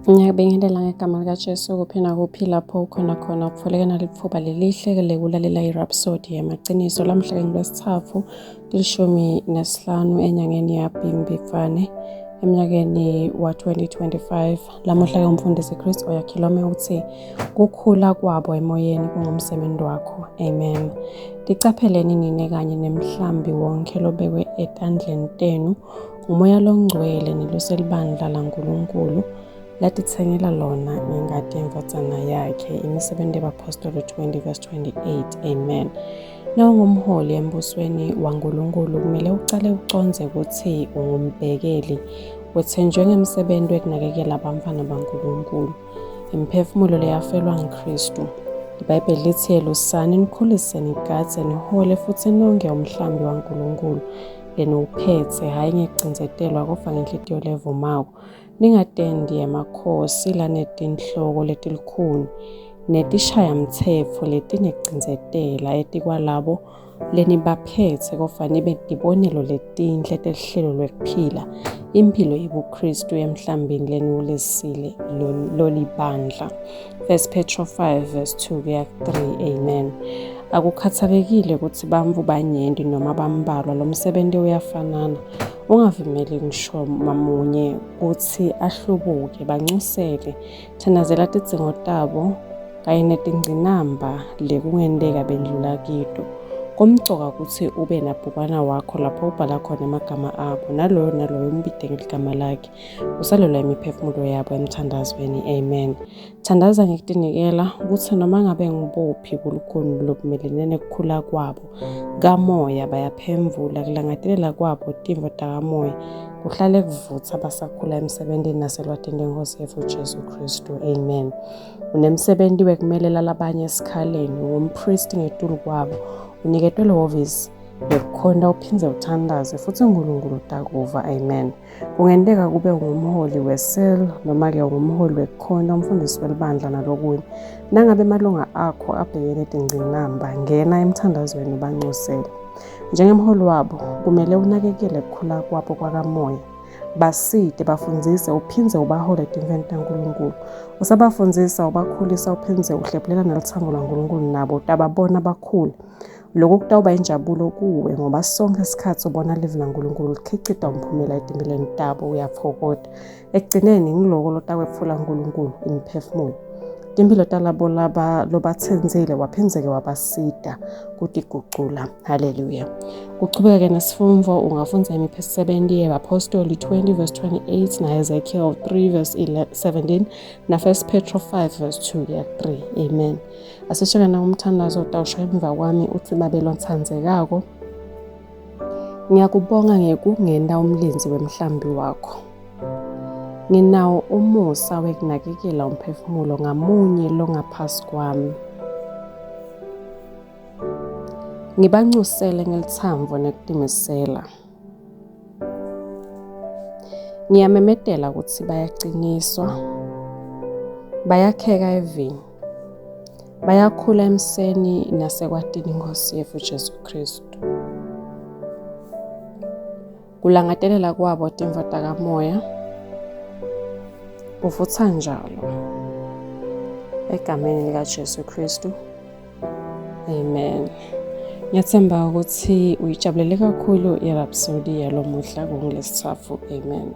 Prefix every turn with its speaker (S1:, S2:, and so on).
S1: Ngiyakubingelela ngegama likaJesu kuphi nakuphi lapho ukhona khona ukutholeka nalithuba lelihle lekulalela iRhapsody yamaqiniso lamhla ngolwesithathu 15 enyangeni yaBhimbidvwane eminyakeni wa-2025. Lamuhla-ke umfundisi Chris Oyakhilome uthi kukhula kwabo emoyeni kungumsebenzi wakho. Amen. Ticapheleni nine kanye nemhlambi wonke lobekwe etandleni tenu ngumoya longcwele niluselibandla laNkulunkulu latitsengela lona ngengati yendvodzana yakhe. Imisebenzi yabaphostoli 20 verse 28. Amen. Nawungumholi embusweni waNkulunkulu kumele ucale ucondze ukuthi ungumbhekeli wethenjwe ngemsebenzi wekunakekela abantwana baNkulunkulu. Imiphefumulo leyafelwa nguKristu. IBhayibheli lithi yelusani nikhulise nigadze nihole futhi nonge umhlambi waNkulunkulu leniwuphethe hhayi ngekucindzetelwa kodvwa ngenhlitiyo levumako. Ningatendi emakhosi lanetinhloko letilukhuni netishayamtsetfo letinekucindzetela etikwalabo lenibaphetse kodvwa nibe tibonelo letinhle teluhlelo lwekuphila imphilo yebuKristu emhlambini leniwulisile lolibandla. 1 Petro 5 verse 2 kuya 3. Amen. Akukhathalekile ukuthi bantfu banyenti noma bambalwa, lo msebenti uyafanana. Ungavumeli ngisho mamunye kutsi ahlubuke, bancusele. Thandazela tidzingo tabo kanye netingcinamba lekungenteka bendlula kito. Kumcoka kutsi ube nabhukwana wakho lapho ubhala khona emagama abo, naloyo naloyo umbite ngeligama lakhe. Usalelwa imiphefumulo yabo emthandazweni. Amen. Thandaza ngekutinikela kutsi noma ngabe ngubuphi bulukhuni lobumelene nekukhula kwabo kamoya bayaphendvula kulangatelela kwabo timvo takamoya kuhlale kuvutsa basakhula emsebentini naselwatini lweNkhosi yetfu Jesu Kristu. Amen. Unemsebenti wekumelela labanye esikhaleni, ungumphristi ngetulu kwabo, uniketwe lihhovisi lekukhonta uphindze uthandaze futsi uNkulunkulu utakuva. Amen. Kungenteka kube ungumholi we-cell noma-ke ungumholi wekukhonta, umfundisi welibandla nalokunye. Nangabe emalunga akho abhekene tingcinamba, ngena emthandazweni ubancusele. Njengemholi wabo, kumele unakekele kukhula kwabo kwakamoya. Basite, bafundzise, uphindze ubahole etimfeni taNkulunkulu. Usabafundzisa, ubakhulisa, uphindze uhlephulela nelutsango lwaNkulunkulu nabo, utababona bakhula. Lokhu kutawuba injabulo kuwe ngoba sonke isikhathi ubona livi laNkulunkulu likhicita umphumela etimpilweni tabo uyatfokota. Ekugcineni ngiloko lotakwetfula uNkulunkulu imiphefumulo. Timphilo talabo laba lobatsendzile waphindze-ke wabasita kutigucula. Haleluya. Kuchubeka-ke nesifundvo ungafundza imiphesebenti yebaphostoli 20 verse 28 na-Ezekiel 3 verse 17 na-1 Petro 5 verse 2 kuya 3. Amen. Asisheke na umthandazo utawusho emva kwami uthi babe lotsandzekako. Ngiyakubonga ngekungenta umlindzi wemhlambi wakho. Nginawo umusa wekunakekela umphefumulo ngamunye longaphasi kwami. Ngibancusele ngelitsambo nekutimisela. Ngiyamemetela kutsi bayaciniswa, bayakheka evini, bayakhula emseni nasekwatini iNkhosi yetfu Jesu Khristu. Kulangatelela kwabo tintfo takamoya kuvutsa njalo. Egameni likaJesu Khristu. Amen. Ngiyathemba ukuthi uyijabulele kakhulu iRhapsody yalomuhla kunguLesithathu. Amen.